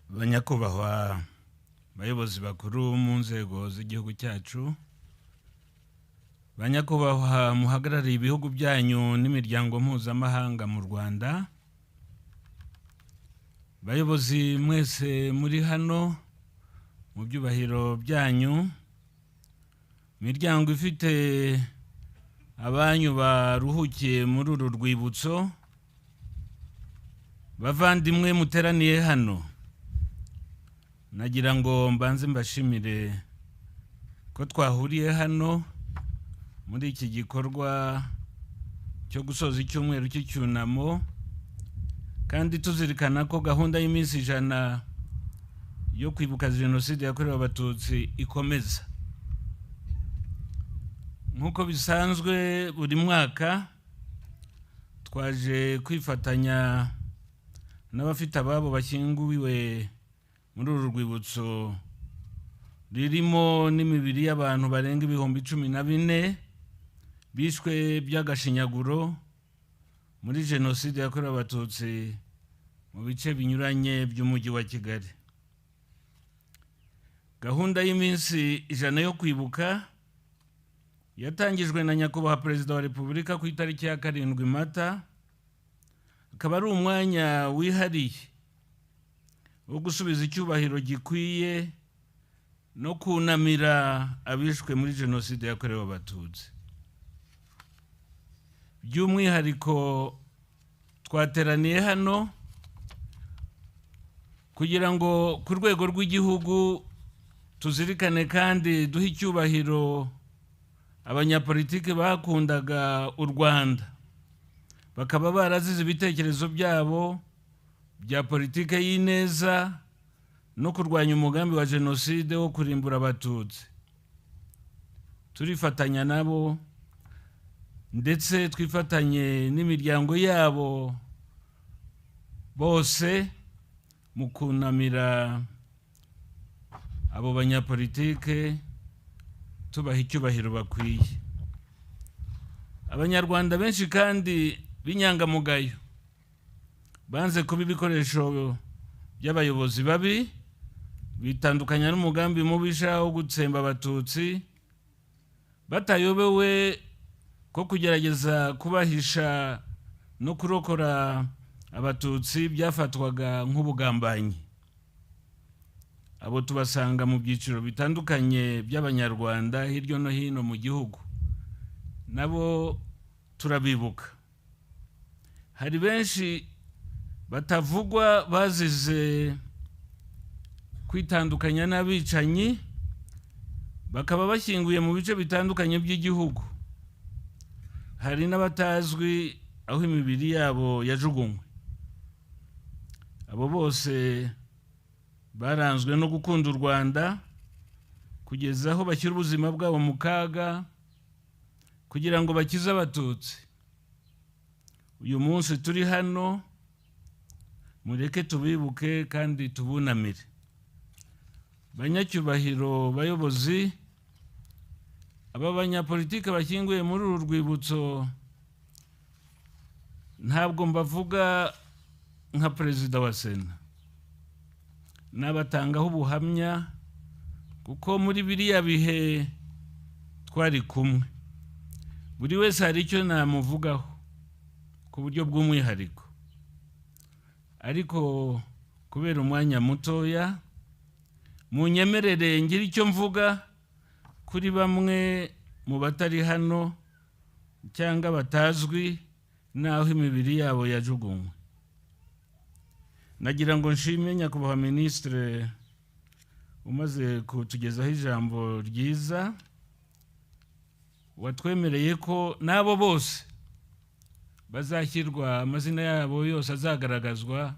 Banyakubahwa bayobozi bakuru mu nzego z'igihugu cyacu, banyakubahwa muhagarariye ibihugu byanyu n'imiryango mpuzamahanga mu Rwanda, bayobozi mwese muri hano mu byubahiro byanyu, miryango ifite abanyu baruhukiye muri uru rwibutso, bavandimwe muteraniye hano, nagira ngo mbanze mbashimire ko twahuriye hano muri iki gikorwa cyo gusoza icyumweru cy'icyunamo, kandi tuzirikana ko gahunda y'iminsi 100 yo kwibuka Jenoside yakorewe Abatutsi ikomeza. Nk'uko bisanzwe buri mwaka, twaje kwifatanya n'abafite ababo bashyinguwe muri uru rwibutso ririmo n'imibiri y'abantu barenga 14,000 bishwe by'agashinyaguro muri Jenoside yakorewe Abatutsi mu bice binyuranye by'umujyi wa Kigali. Gahunda y'iminsi 100 yo kwibuka yatangijwe na Nyakubahwa Perezida wa Repubulika ku itariki ya 7 Mata, akaba ari umwanya wihariye wo gusubiza icyubahiro gikwiye no kunamira abishwe muri Jenoside yakorewe Abatutsi. By'umwihariko twateraniye hano kugira ngo ku rwego rw'igihugu tuzirikane kandi duhe icyubahiro abanyapolitiki bakundaga u Rwanda, bakaba barazize ibitekerezo byabo bya politike y'ineza no kurwanya umugambi wa Jenoside wo kurimbura Abatutsi. Turifatanya nabo ndetse twifatanye n'imiryango yabo bose mu kunamira abo banyapolitike, tubaha icyubahiro bakwiye. Abanyarwanda benshi kandi b'inyangamugayo banze kuba ibikoresho by'abayobozi babi, bitandukanya n'umugambi mubisha wo gutsemba Abatutsi, batayobewe ko kugerageza kubahisha no kurokora Abatutsi byafatwaga nk'ubugambanyi. Abo tubasanga mu byiciro bitandukanye by'Abanyarwanda hirya no hino mu gihugu, nabo turabibuka. Hari benshi batavugwa bazize kwitandukanya n'abicanyi, bakaba bashyinguye mu bice bitandukanye by'igihugu. Hari n'abatazwi aho imibiri yabo yajugunywe. Abo bose baranzwe no gukunda u Rwanda kugeza aho bashyira ubuzima bwabo mu kaga kugira ngo bakize Abatutsi. Uyu munsi turi hano, mureke tubibuke kandi tubunamire. Banyacyubahiro bayobozi, aba banyapolitike bashyinguye muri uru rwibutso ntabwo mbavuga nka Perezida wa Sena, nabatangaho ubuhamya kuko muri biriya bihe twari kumwe. Buri wese hari icyo namuvugaho ku buryo bw'umwihariko, ariko kubera umwanya mutoya munyemerere ngira icyo mvuga kuri bamwe mu batari hano cyangwa batazwi n'aho imibiri yabo yajugunywe. Nagira ngo nshime Nyakubahwa Minisitiri umaze kutugezaho ijambo ryiza, watwemereye ko n'abo bose bazashyirwa, amazina yabo yose azagaragazwa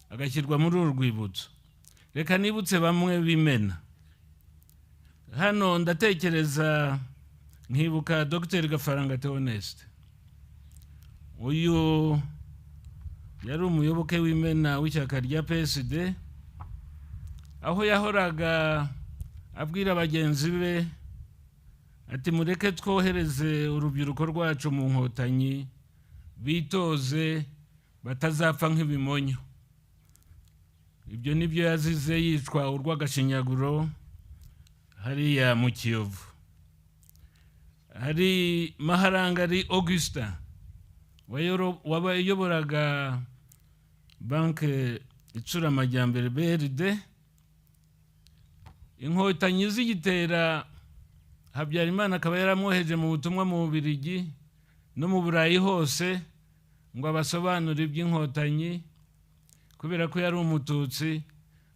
agashyirwa muri uru rwibutso. Reka nibutse bamwe b'imena hano. Ndatekereza nkibuka Dr Gafaranga Theoneste. Uyu yari umuyoboke w'imena w'ishyaka rya PSD, aho yahoraga abwira bagenzi be ati: "Mureke twohereze urubyiruko rwacu mu Nkotanyi bitoze, batazapfa nk'ibimonyo." Ibyo nibyo yazize, yicwa urw'agashinyaguro hariya mu Kiyovu. Hari Maharangari Augustin wabayoboraga Banki Itsura Amajyambere, BRD. Inkotanyi zigitera, Habyarimana akaba yaramwoheje mu butumwa mu Bubirigi no mu Burayi hose ngo abasobanure iby'Inkotanyi, kubera ko yari Umututsi,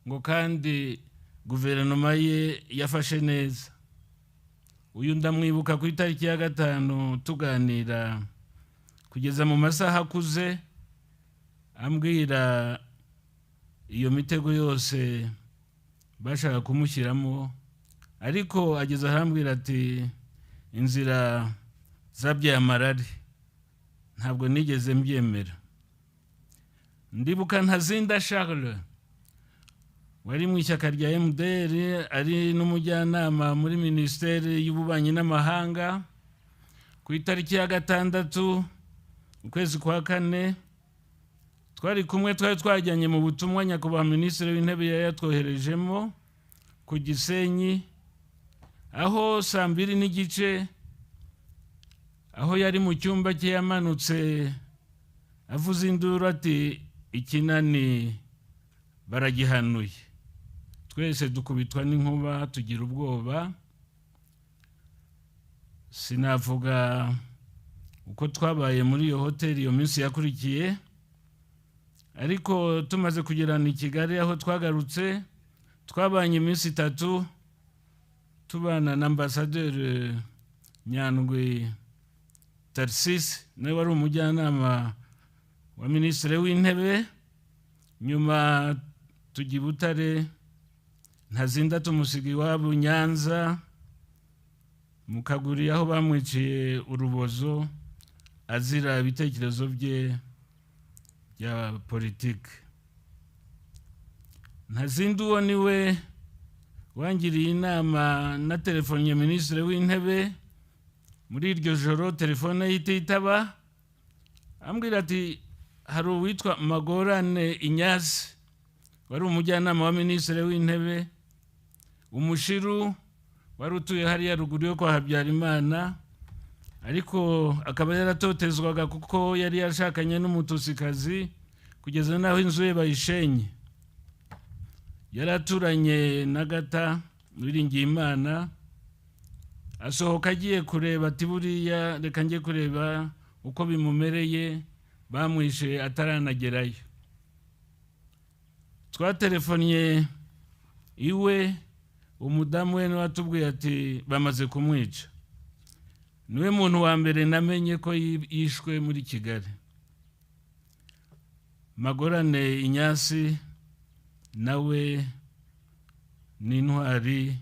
ngo kandi guverinoma ye yafashe neza. Uyu ndamwibuka ku itariki ya 5 tuganira kugeza mu masaha akuze, ambwira iyo mitego yose bashaka kumushyiramo, ariko ageze arambwira ati: "Inzira zabyaye amarari, ntabwo nigeze mbyemera." Ndibuka Ntazinda Charles wari mu ishyaka rya MDR, ari n'umujyanama muri Minisiteri y'Ububanyi n'Amahanga. Ku itariki ya 6 ukwezi kwa 4 twari kumwe, twari twajyanye mu butumwa nyakubahwa Minisitiri w'Intebe yari yatwoherejemo ku Gisenyi, aho saa 2:30, aho yari mu cyumba cye, yamanutse avuze induru ati: "Ikinani baragihanuye." Twese dukubitwa n'inkuba, tugira ubwoba. Sinavuga uko twabaye muri iyo hoteli iyo minsi yakurikiye, ariko tumaze kugerana i Kigali aho twagarutse, twabanye iminsi 3 tubana na Ambasaderi Nyandwi Tharcisse, nawe wari umujyanama wa Minisitiri w'Intebe. Nyuma tujya i Butare, Ntazinda tumusiga iwabo Nyanza mu Kaguri, aho bamwiciye urubozo azira ibitekerezo bye bya politiki. Ntazinda uwo ni we wangiriye inama na telefone Minisitiri w'Intebe muri iryo joro, telefone ye ititaba, ambwira ati: "Hari uwitwa Magorane Ignace wari umujyanama wa Minisitiri w'Intebe, umushiru wari utuye hariya ruguru yo kwa Habyarimana, ariko akaba yaratotezwaga kuko yari yashakanye n'Umutusikazi, kugeza n'aho inzu ye bayishenye. Yari aturanye na Gata Uwiringiyimana. Asohoka agiye kureba, ati: 'Buriya reka njye kureba uko bimumereye.' Bamwishe ataranagerayo." Twaterefonnye iwe, umudamu we niwe watubwiye ati: "Bamaze kumwica." Niwe muntu wa mbere namenye ko yishwe muri Kigali. Magorane Ignace nawe ni intwari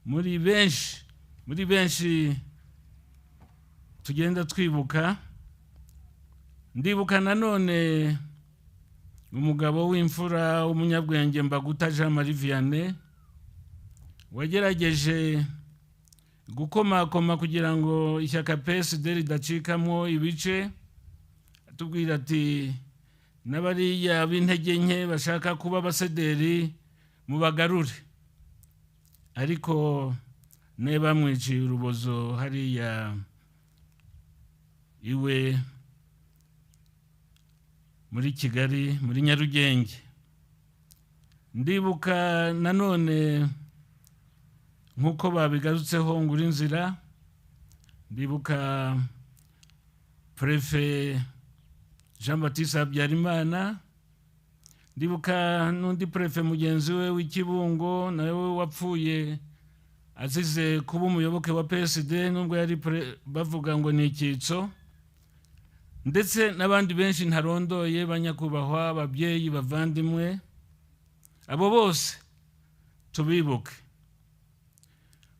muri benshi, muri benshi tugenda twibuka. Ndibuka nanone umugabo w'imfura w'umunyabwenge Mbaguta Jean Marie Vianney, wagerageje gukomakoma kugira ngo ishyaka PSD ridacikamo ibice, atubwira ati: "N'abariya b'intege nke bashaka kuba abasederi mubagarure." Ariko ne bamwiciye urubozo hariya iwe muri Kigali, muri Nyarugenge. Ndibuka nanone, nk'uko babigarutseho ngura inzira, ndibuka Préfet Jean Baptiste Habyarimana, ndibuka n'undi préfet mugenzi we w'Ikibungo nawe wapfuye azize kuba umuyoboke wa PSD, nubwo yari bavuga ngo ni icyitso, ndetse n'abandi benshi ntarondoye. Banyakubahwa ababyeyi, bavandimwe, abo bose tubibuke.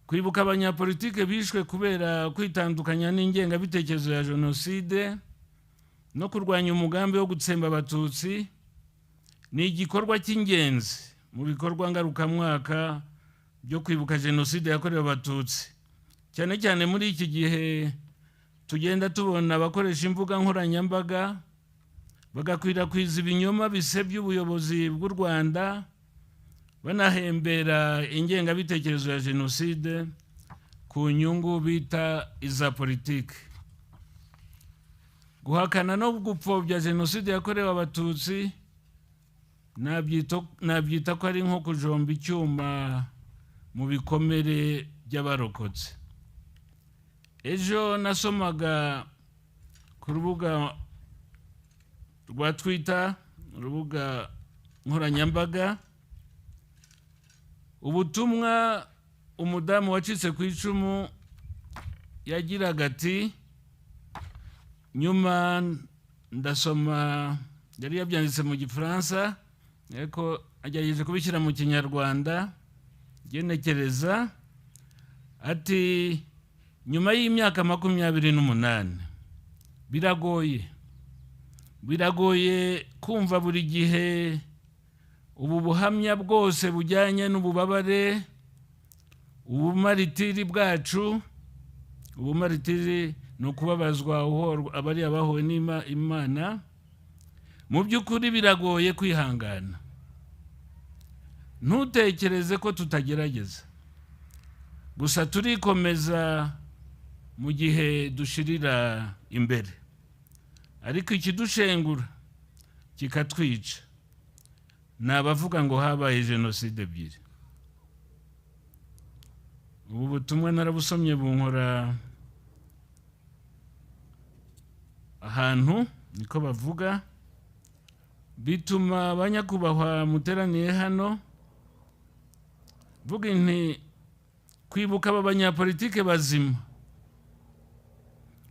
Kwibuka abanyapolitike bishwe kubera kwitandukanya n'ingengabitekerezo ya jenoside no kurwanya umugambi wo gutsemba Abatutsi ni igikorwa cy'ingenzi mu bikorwa ngarukamwaka byo kwibuka jenoside yakorewe Abatutsi, cyane cyane muri iki gihe tugenda tubona abakoresha imbuga nkoranyambaga. Bagakwirakwiza ibinyoma bisebya ubuyobozi bw'u Rwanda, banahembera ingengabitekerezo ya jenoside ku nyungu bita iza politiki. Guhakana no gupfobya jenoside yakorewe Abatutsi nabyita ko ari nko kujomba icyuma mu bikomere by'abarokotse. Ejo nasomaga ku rubuga rwa Twitter, urubuga nkoranyambaga, ubutumwa umudamu wacitse ku icumu yagiraga ati, nyuma ndasoma, yari yabyanditse mu Gifaransa ariko agerageje kubishyira mu Kinyarwanda genekereza, ati: "Nyuma y'imyaka 28 biragoye, biragoye kumva buri gihe ubu buhamya bwose bujyanye n'ububabare, ubumaritiri bwacu." Ubumaritiri ni ukubabazwa abari abahuwe n'Imana. "Mu by'ukuri biragoye kwihangana. Ntutekereze ko tutagerageza, gusa turikomeza mu gihe dushirira imbere, ariko ikidushengura kikatwica ni abavuga ngo habaye jenoside ebyiri." Ubu butumwa narabusomye bunkora ahantu, niko bavuga, bituma abanyakubahwa muteraniye hano vuga nti kwibuka aba banyapolitike bazima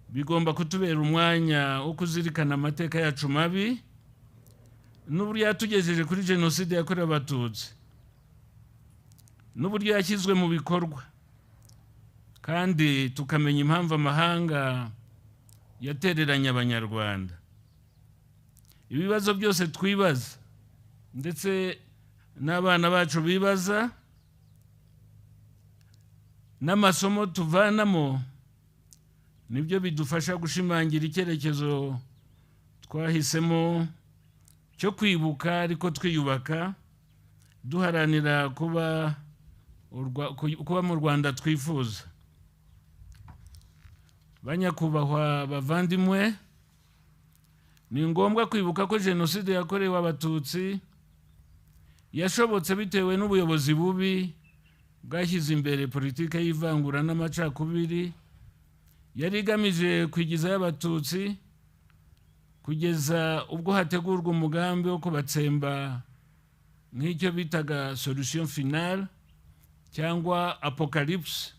bigomba kutubera umwanya wo kuzirikana amateka yacu mabi n'uburyo yatugejeje kuri jenoside yakorewe Abatutsi, n'uburyo yashyizwe mu bikorwa, kandi tukamenya impamvu amahanga yatereranye Abanyarwanda. Ibibazo byose twibaza ndetse n'abana bacu bibaza n'amasomo tuvanamo nibyo bidufasha gushimangira icyerekezo twahisemo cyo kwibuka ariko twiyubaka, duharanira kuba mu Rwanda twifuza. Banyakubahwa bavandimwe, ni ngombwa kwibuka ko jenoside yakorewe Abatutsi yashobotse bitewe n'ubuyobozi bubi bwashyize imbere politike y'ivangura n'amacakubiri yari igamije kwigizayo Abatutsi, kugeza ubwo hategurwa umugambi wo kubatsemba nk'icyo bitaga solution finale cyangwa apocalypse,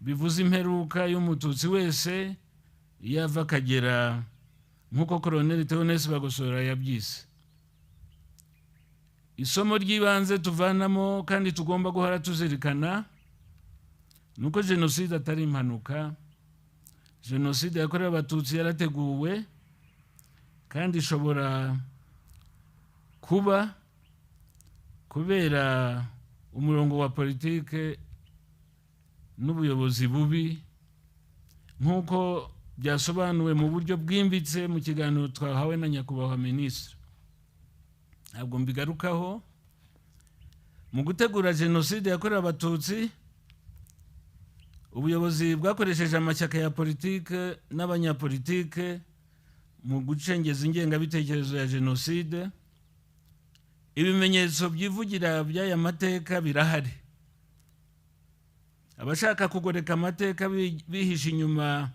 bivuze imperuka y'Umututsi wese iyo ava akagera, nk'uko Colonel Theoneste Bagosora yabyise. Isomo ry'ibanze tuvanamo kandi tugomba guhora tuzirikana ni uko jenoside atari impanuka. Jenoside yakorewe Abatutsi yarateguwe kandi ishobora kuba kubera umurongo wa politike n'ubuyobozi bubi, nk'uko byasobanuwe mu buryo bwimbitse mu kiganiro twahawe na nyakubahwa minisitiri, ntabwo mbigarukaho. Mu gutegura jenoside yakorewe Abatutsi, ubuyobozi bwakoresheje amashyaka ya politike n'abanyapolitike mu gucengeza ingengabitekerezo ya jenoside. Ibimenyetso byivugira by'aya mateka birahari. Abashaka kugoreka amateka bihisha inyuma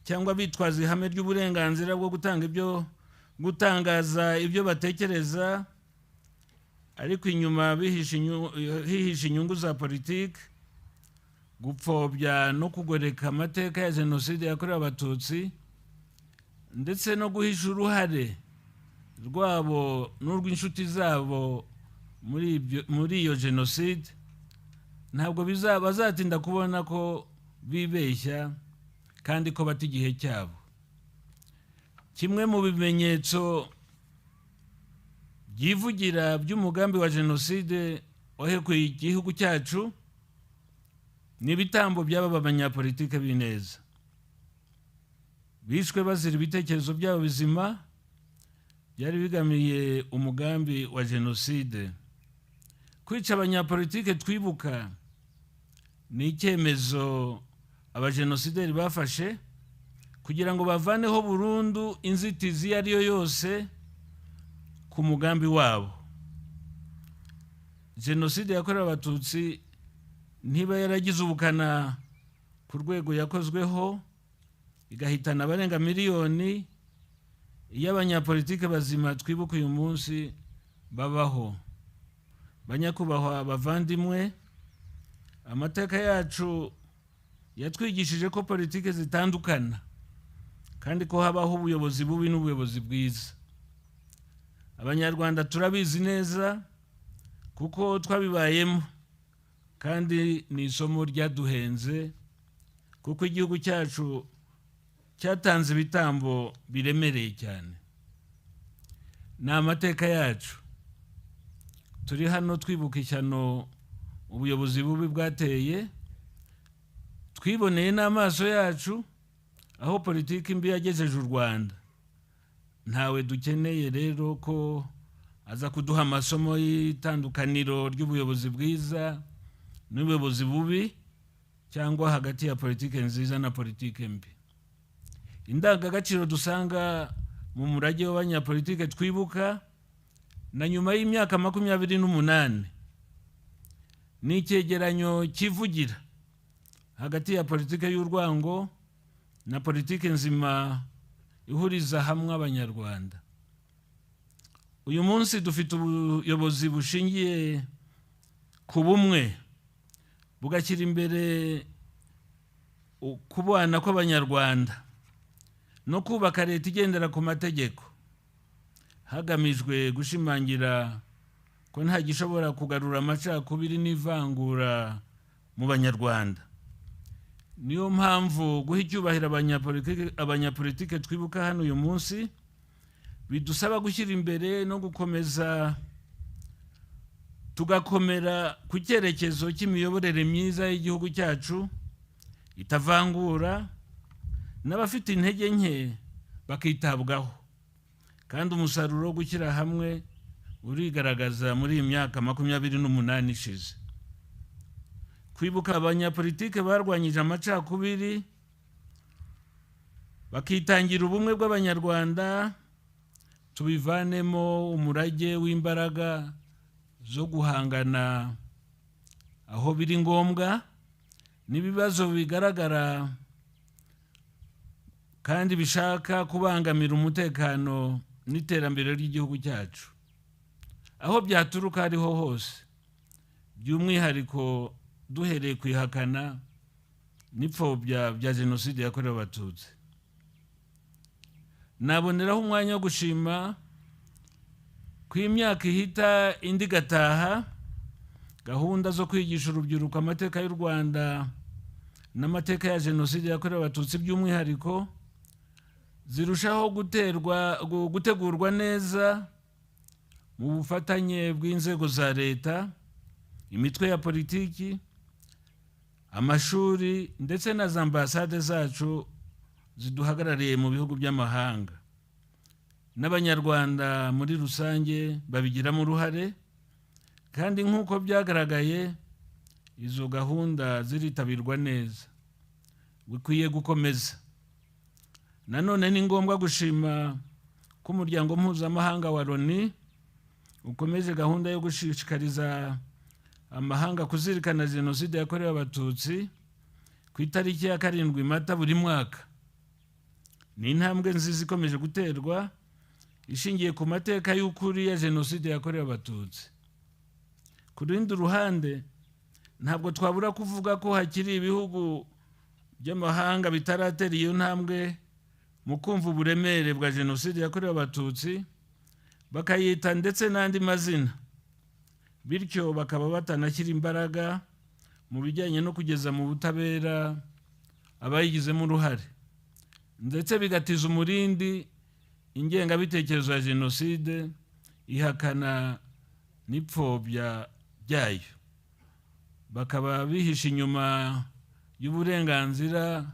cyangwa bitwaza ihame ry'uburenganzira bwo gutanga ibyo gutangaza ibyo batekereza, ariko inyuma hihishe inyungu za politiki, gupfobya no kugoreka amateka ya jenoside yakorewe Abatutsi ndetse no guhisha uruhare rwabo n'urw'inshuti zabo muri iyo jenoside, ntabwo bazatinda kubona ko bibeshya kandi ko bata igihe cyabo. Kimwe mu bimenyetso byivugira by'umugambi wa jenoside wahekuye igihugu cyacu ni ibitambo by'aba banyapolitike b'ineza bishwe bazira ibitekerezo byabo bizima. Byari bigamiye umugambi wa jenoside. Kwica abanyapolitike twibuka ni icyemezo abajenosideri bafashe kugira ngo bavaneho burundu inzitizi iyo ari yo yose ku mugambi wabo. Jenoside yakorewe Abatutsi ntiba yaragize ubukana ku rwego yakozweho, igahitana abarenga miliyoni, iyo abanyapolitike bazima twibuka uyu munsi babaho. Banyakubahwa bavandimwe, amateka yacu yatwigishije ko politiki zitandukana kandi ko habaho ubuyobozi bubi n'ubuyobozi bwiza. Abanyarwanda turabizi neza kuko twabibayemo, kandi ni isomo ryaduhenze kuko igihugu cyacu cyatanze ibitambo biremereye cyane. Ni amateka yacu. Turi hano twibuka ishyano ubuyobozi bubi bwateye, twiboneye n'amaso yacu aho politiki mbi yagejeje u Rwanda. Ntawe dukeneye rero ko aza kuduha amasomo y'itandukaniro ry'ubuyobozi bwiza n'ubuyobozi bubi, cyangwa hagati ya politiki nziza na politiki mbi. Indangagaciro dusanga mu murage w'abanyapolitike twibuka na nyuma y'imyaka 28 ni icyegeranyo kivugira hagati ya politiki y'urwango na politiki nzima ihuriza hamwe Abanyarwanda. Uyu munsi dufite ubuyobozi bushingiye ku bumwe, bugashyira imbere kubana kw'Abanyarwanda no kubaka leta igendera ku mategeko, hagamijwe gushimangira ko nta gishobora kugarura amacakubiri n'ivangura mu Banyarwanda. Niyo mpamvu guha icyubahiro abanyapolitike twibuka hano uyu munsi bidusaba gushyira imbere no gukomeza tugakomera ku cyerekezo cy'imiyoborere myiza y'igihugu cyacu itavangura, n'abafite intege nke bakitabwaho, kandi umusaruro wo gushyira hamwe urigaragaza muri iyi myaka 28 ishize. Kwibuka abanyapolitike barwanyije amacakubiri, bakitangira ubumwe bw'Abanyarwanda, tubivanemo umurage w'imbaraga zo guhangana aho biri ngombwa n'ibibazo bigaragara kandi bishaka kubangamira umutekano n'iterambere ry'igihugu cyacu, aho byaturuka ariho hose, by'umwihariko duhereye ku ihakana n'ipfobya bya jenoside yakorewe Abatutsi. Naboneraho umwanya wo gushima ko imyaka ihita indi igataha, gahunda zo kwigisha urubyiruko amateka y'u Rwanda n'amateka ya jenoside yakorewe Abatutsi by'umwihariko zirushaho gutegurwa neza mu bufatanye bw'inzego za leta, imitwe ya politiki, amashuri ndetse na za ambasade zacu ziduhagarariye mu bihugu by'amahanga, n'Abanyarwanda muri rusange babigiramo uruhare. Kandi nk'uko byagaragaye, izo gahunda ziritabirwa neza, bikwiye gukomeza. Nanone ni ngombwa gushima ko umuryango mpuzamahanga wa Loni ukomeje gahunda yo gushishikariza amahanga kuzirikana jenoside yakorewe Abatutsi ku itariki ya 7 Mata buri mwaka. Ni intambwe nziza ikomeje guterwa ishingiye ku mateka y'ukuri ya jenoside yakorewe Abatutsi. Ku rundi ruhande, ntabwo twabura kuvuga ko hakiri ibihugu by'amahanga bitaratera iyo ntambwe mu kumva uburemere bwa jenoside yakorewe Abatutsi, bakayita ndetse n'andi mazina, bityo bakaba batanashyira imbaraga mu bijyanye no kugeza mu butabera abayigizemo uruhare, ndetse bigatiza umurindi ingengabitekerezo ya jenoside ihakana n'ipfobya ryayo, bakaba bihisha inyuma y'uburenganzira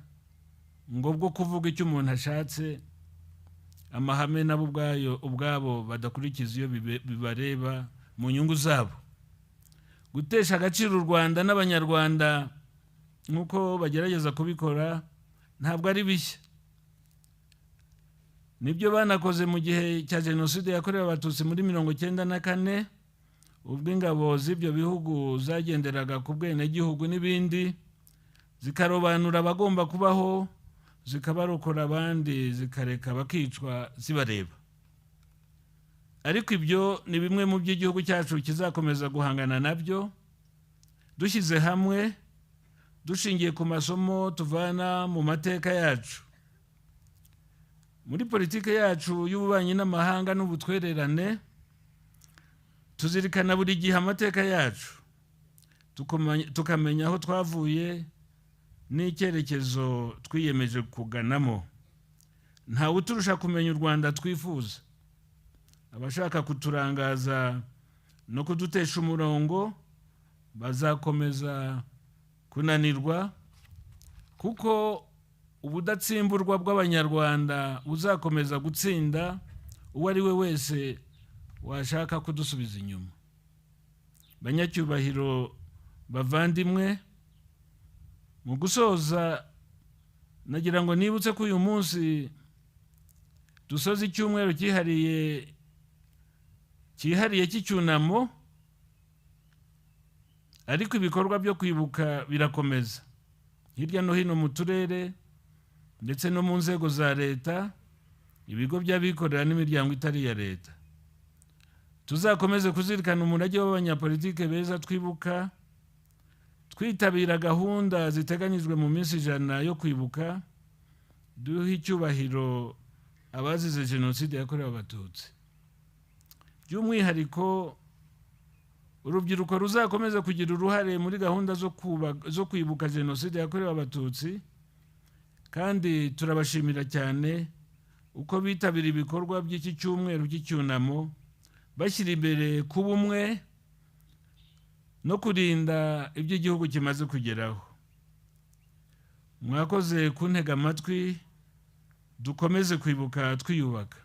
ngo bwo kuvuga icyo umuntu ashatse. amahame nabo ubwabo badakurikiza iyo bibareba mu nyungu zabo. Gutesha agaciro u Rwanda n'Abanyarwanda nk'uko bagerageza kubikora ntabwo ari bishya. Nibyo banakoze mu gihe cya Jenoside yakorewe Abatutsi muri 94, ubwo ingabo z'ibyo bihugu zagenderaga ku bwenegihugu n'ibindi, zikarobanura abagomba kubaho, zikabarokora abandi zikareka bakicwa zibareba. Ariko ibyo ni bimwe mu byo igihugu cyacu kizakomeza guhangana nabyo, dushyize hamwe, dushingiye ku masomo tuvana mu mateka yacu. Muri politiki yacu y'ububanyi n'amahanga n'ubutwererane, tuzirikana buri gihe amateka yacu, tukamenya aho twavuye n'icyerekezo twiyemeje kuganamo. Ntawe uturusha kumenya u Rwanda twifuza. Abashaka kuturangaza no kudutesha umurongo bazakomeza kunanirwa, kuko ubudatsimburwa bw'Abanyarwanda buzakomeza gutsinda uwo ari we wese washaka kudusubiza inyuma. Banyacyubahiro bavandimwe, mu gusoza nagira ngo nibutse ko uyu munsi dusoza icyumweru cyihariye cy'icyunamo, ariko ibikorwa byo kwibuka birakomeza hirya no hino mu turere ndetse no mu nzego za leta, ibigo by'abikorera n'imiryango itari iya leta. Tuzakomeze kuzirikana umurage w'abanyapolitike beza twibuka, twitabira gahunda ziteganyijwe mu minsi 100 yo kwibuka, duha icyubahiro abazize Jenoside yakorewe Abatutsi. By'umwihariko urubyiruko ruzakomeza kugira uruhare muri gahunda zo kwibuka Jenoside yakorewe Abatutsi, kandi turabashimira cyane uko bitabira ibikorwa by'iki cyumweru cy'icyunamo, bashyira imbere kuba umwe no kurinda ibyo igihugu kimaze kugeraho. Mwakoze kuntega amatwi, dukomeze kwibuka twiyubaka.